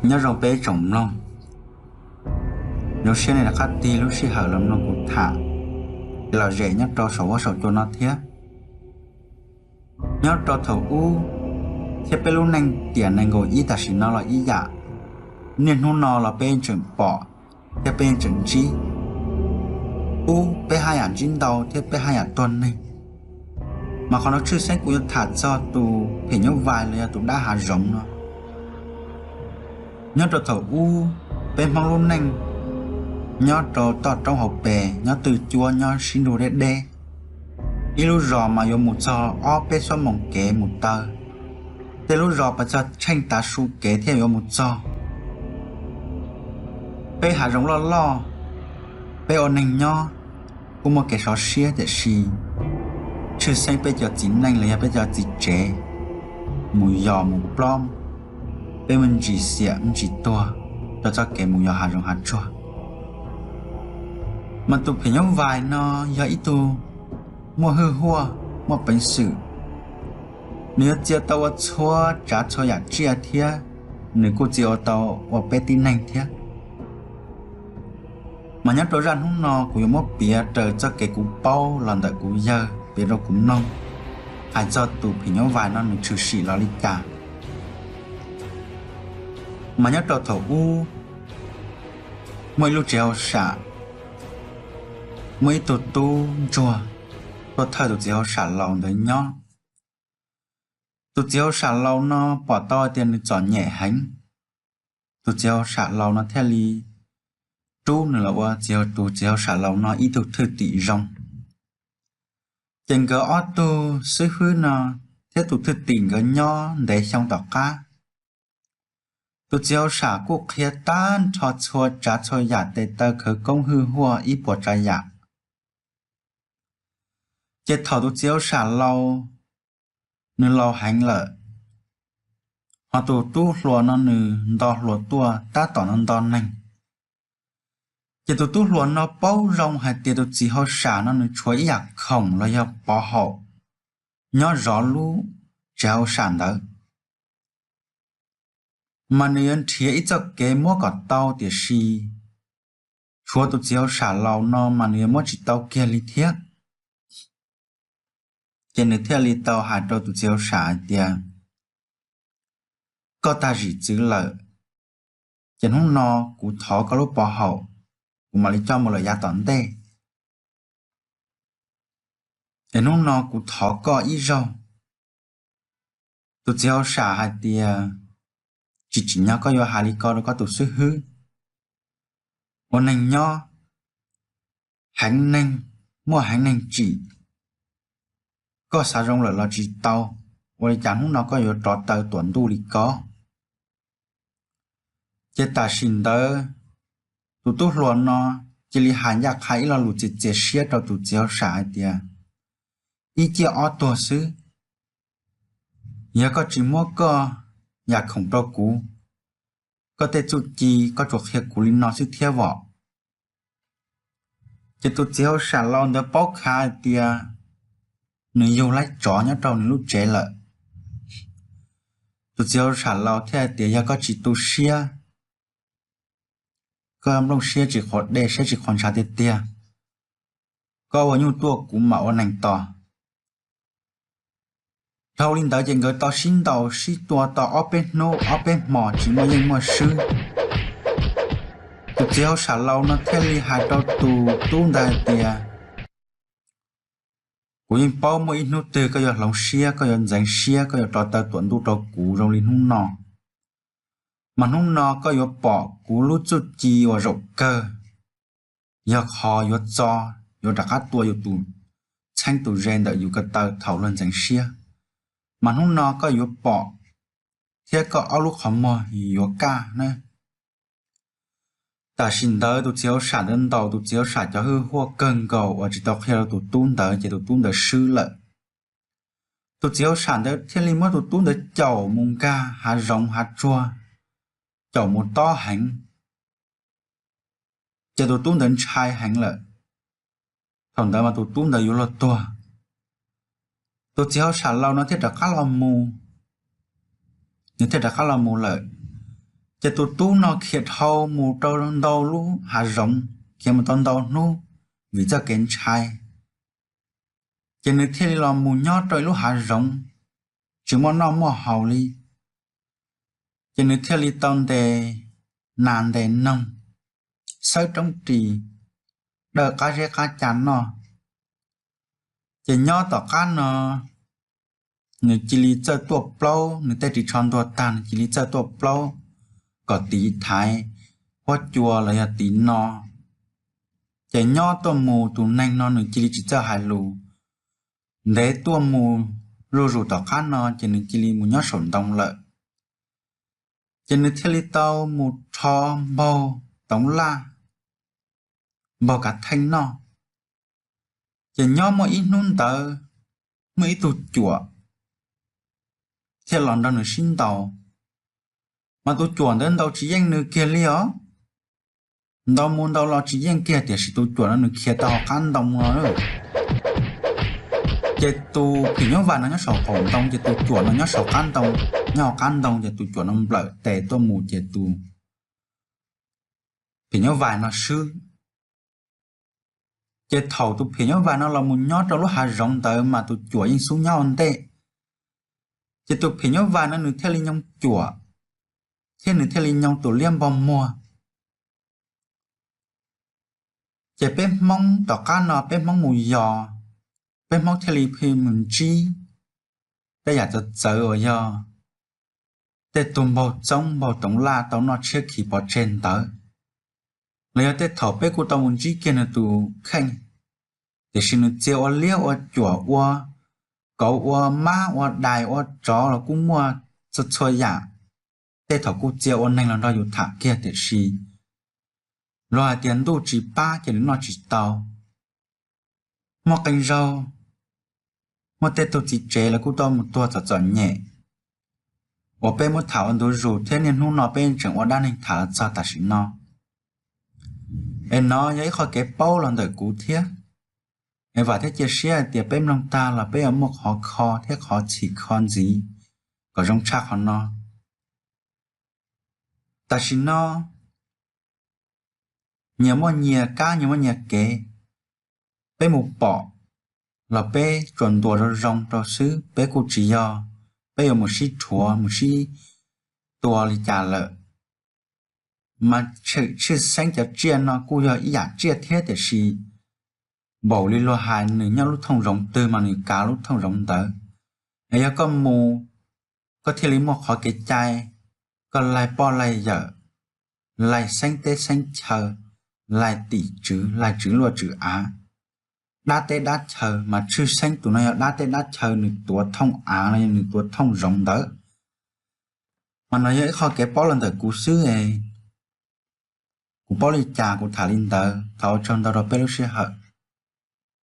Nyob zoo peb tsoom mloog, zoo siab nej rov qab tig lub sij hawm los mloog kuv tham kev lom zem nyob rau saum huab saum cua no thiab. Nyob rau thaum ub thiab peb lub neej tiam nees nkaum ib tam sim no los ib yam, niaj hnub no los peb yeej tseem pom thiab peb yeej tseem ntsib. Ub, peb haj yam ntsib ntau thiab peb haj yam tuag neeg. Mas qhov no tshwj xeeb kuv yuav tham txog tus phim nyuj vais los yog tus dab hav zoov no. Nyob rau thaum ub, peb Hmoob lub neej nyob rau toj roob hauv pes, nyob twj cuab, nyob sib nrug deb deb. Ib lub zos mas yuav mus txog ob peb xuab moos kev mus taw. Tej lub zos pas txog tsheej tav su kev thiaj yuav mus txog. Peb hav zoov loj loj, peb ua neeg nyob kuj muaj kev sov siab, tiam sis tshwj xeeb peb cov txiv neej los yog peb cov txiv tsev mus yos mus plob, peb muaj ntsis xiam muaj ntsis tuag rau txoj kev mus yos hav zoov hav tsuag. Mas tus phim nyuj vais no yog ib tug muaj hwj huaj, muaj peev xwm, nws yuav txia tau ua txhua tsav txhua yam tsiaj thiab nws kuj txia ua tau ua peb tib neeg thiab. Mas nyob rau zaj hnub no kuv yuav muab piav raws txoj kev kuv paub los ntawm kuv yawg piav rau kuv mloog, hais txog tus phim nyuj vais no nws tshwm sim los li cas. Mas nyob rau thaum ub, muaj ib lub tsev hauj sam, muaj ib tug tub ntsuag tuaj thawj tus txiv hauj sam laus ntawd nyob. Tus txiv hauj sam laus no pom tau hais tias nws txom nyem heev, tus txiv hauj sam laus no thiaj li rub nws los ua txiv, tus txiv hauj sam laus no ib tug thwj tim zoo. Ces nkawd ob tug xib hwb no thiab tus thwj tim nkawd nyob ntev xyoo tom qab. Tus txiv hauj sam kuj qhia tag nrho txhua tsav txhua yam, tes taw khawv koob hwj huaj ib puas tsav yam. Ces thaum tus txiv hauj sam laus nws laus heev lawm, ho tus tub hluas no nws nto hluas tuaj tab tom no nto neeg. Ces tus tub hluas no paub zoo hais tias tus txiv hauj sam no nws tshuav ib yam khoom los yog pov haum nyob zov lub tsev hauj sam ntawd, mas nws yuav nrhiav ib txoj kev muab kom tau, tiam sis tshuav tus txiv hauj sam laus no mas nws yuav muab tsis tau kiag li thiab. Ces nws thiaj li tau hais rau tus txiv hauj sam hais tias, koj tag zim txwv lawm, ces hnub no kuv thov koj lub pov haum, kuv mam li coj mus lawm yav tom ntej. Es hnub no kuv thov koj ib zaug. Tus txiv hauj sam hais tias, tsis tsim nyog koj yuav hais li ko rau koj tus xib hwb. Ua neeg nyob, heev neeg muaj heev neeg tsim, koj xav zoo lawm los tsis tau, ua li cas hnub no koj yuav rov taw tuam ntuj li ko? Ces tam sim ntawd tus tub hluas no cia li hais ncaj qha ib lo lus txias txias siab rau tus txiv hauj sam hais tias, ib ciaj ob tuag xwb, yog koj tsis muab koj yam khoom rau kuv, koj tej txuj ci koj tsuas qhia kuv li no xwb thiab vom. Ces tus txiv hauj sam laus ntawd paub khav hais tias nws yug laib tsov nyob rau nws lub tsev lawm. Tus txiv hauj sam laus thiaj hais tias, yog koj tsis tu siab, koj nplooj siab tsis qhuas dej, siab tsis qhuas ntshav tiag tiag, koj ua nyuj tuaj kuv mam ua neeg tos. Dhau li ntawd ces nkawd tau sib ntaus sib tua tau ob peb hnub ob peb hmos tsis muaj yeej muaj swb. Tus txiv hauj sam laus no thiaj li hais rau tus tub ntawd hais tias, kuv yeej paub muaj ib hnub twg koj yuav hloov siab, koj yuav ntxeev siab, koj yuav rov taw tuam ntuj rau kuv zoo li hnub no. Mas hnub no koj yuav pom kuv lub txuj ci uas zaum kawg, yog qhov yuav txo, yuav rov qab tua yus tus txheeb tus ze ntawm yus ko taw thaum luag ntxeev siab. Mas hnub no koj yuav pom, thiab koj ob lub qhov muag yuav kaj na. Tam sim ntawd tus txiv hauj sam ntawd ntaus tus txiv hauj sam cov hwj huaj kawg nkaus uas tsis tau qhia rau tus tub ntawd ces tus tub ntawd swb lawm. Tus txiv hauj sam ntawd thiaj li muab tus tub ntawd caum mus nkag hav zoov hav tsuag, caum mus tob heev, ces tus tub ntawd ntshai heev lawm. Thaum ntawd mas tus tub ntawd yuav luag tuag. Tus txiv hauj sam laus no thiaj rov qab los mus, nws thiaj rov qab los mus lawm. Ces tus tub no khiav dhau mus rau ntau lub hav zoov, khiav mus tau ntau hnub vim txoj kev ntshai. Ces nws thiaj li los mus nyob rau ib lub hav zoov tsis muaj noj muaj haus li. Ces nws thiaj li tau ntes nas ntes noog, xawb roob ris, daws qab zeb qab ca noj. Ces nyob tom qab no nws cia li txawj tuaj plaub, nws tej ris tsho ntuag tag nws cia li txawj tuaj plaub kom tiv thaiv huab cua los yog tiv no. Ces nyob tuaj mus tus neeg no nws cia li tsis txawj hais lus, ntev tuaj mus zuj zus tom qab no ces nws cia li mus nyob saum ntoo lawm. Ces nws thiaj li tau mus rho npaug toov laj, npaug kav theej noj. Ces nyob muaj ib hnub ntawd muaj ib tug cuam thiaj los nrog nws sib ntaus. Mas tus cuam ntawd ntaus tsis yeej nws kiag li os. Ntaus mus ntaus los tsis yeej kiag, tiam sis tus cuam no nws khiav tau hauv qab ntoo no. Ces tus phim nyuj vais no nyob saum qaum ntoo, ces tus cuam no nyob saum qab ntoo, nyob hauv qab ntoo, ces tus cuam no nplawm tes tuaj mus ces tus phim nyuj vais no swb. Ces thaum tus phim nyuj vais no los mus nyob rau lub hav zoov ntawd mas tus cuam yeej xub nyob ua ntej. Ces tus phim nyuj vais no nws thiaj li nyoo cuam, thiab nws thiaj li nyoo tus liab npog muag. Ces peb Hmoob tom qab no peb Hmoob mus yos, peb Hmoob thiaj li pheej mus ntsib tej yam txawv txawv uas yog tej tug npaug txoob npaug toov laj tau noj tshiab khiv pov tseg ntawd, los yog tej thaum peb kuj tau mus ntsib kiag nws tus kheej, tiam sis nws txia ua liab ua cuam ua kauv ua mab ua dais ua tsov los kuj muaj txhua txhua yam. Tej thaum kuj txia ua neeg los nrog yus tham kiag, tiam sis luag hais tias ntuj tsis pab ces nws noj tsis tau. Muaj qee zaug muaj tej tug txiv tsev lawv kuj tau mus tuag txom txom nyem uas peb muab tham ua ntu zus thiab niaj hnub no peb tseem ua dab neeg tham los txog tam sim no. Es no yog ib qho kev paub los ntawm kuv thiab. Es vam thiab cia siab hais tias peb mloog tag los peb yuav muaj qhov kho thiab qhov txhim kho ntxiv kom zoo tshaj qhov no. Tam sim no nyias muaj nyias kab nyias muaj nyias kev, peb mus pom los peb tsuas ntuas zoo zoo rau xwb, peb kuj tsis yog peb yuav mus sib rhuav mus sib tua li cas lawm. Mas tshwj xeeb cov tsiaj no kuj yog ib yam tsiaj thiab, tiam sis npaum li luag hais nws nyob lub thooj zoov twg mas nws kav lub thooj zoov ntawd. Es yog koj mus, koj thiaj li muaj qhov kev cai, koj laig poj laig yawm, laig xeeb teb xeeb chaw, laig tim tswv laig tswv luaj tswv av, dab teb dab chaw, mas tshwj xeeb tus no yog dab teb dab chaw nws tuav thooj av los yog nws tuav thooj zoov ntawd. Mas no yog ib qho kev paub los ntawm kuv xwb es, kuv paub li cas kuv tham li ntawd. Thov ua tsaug ntau rau peb lub sij hawm.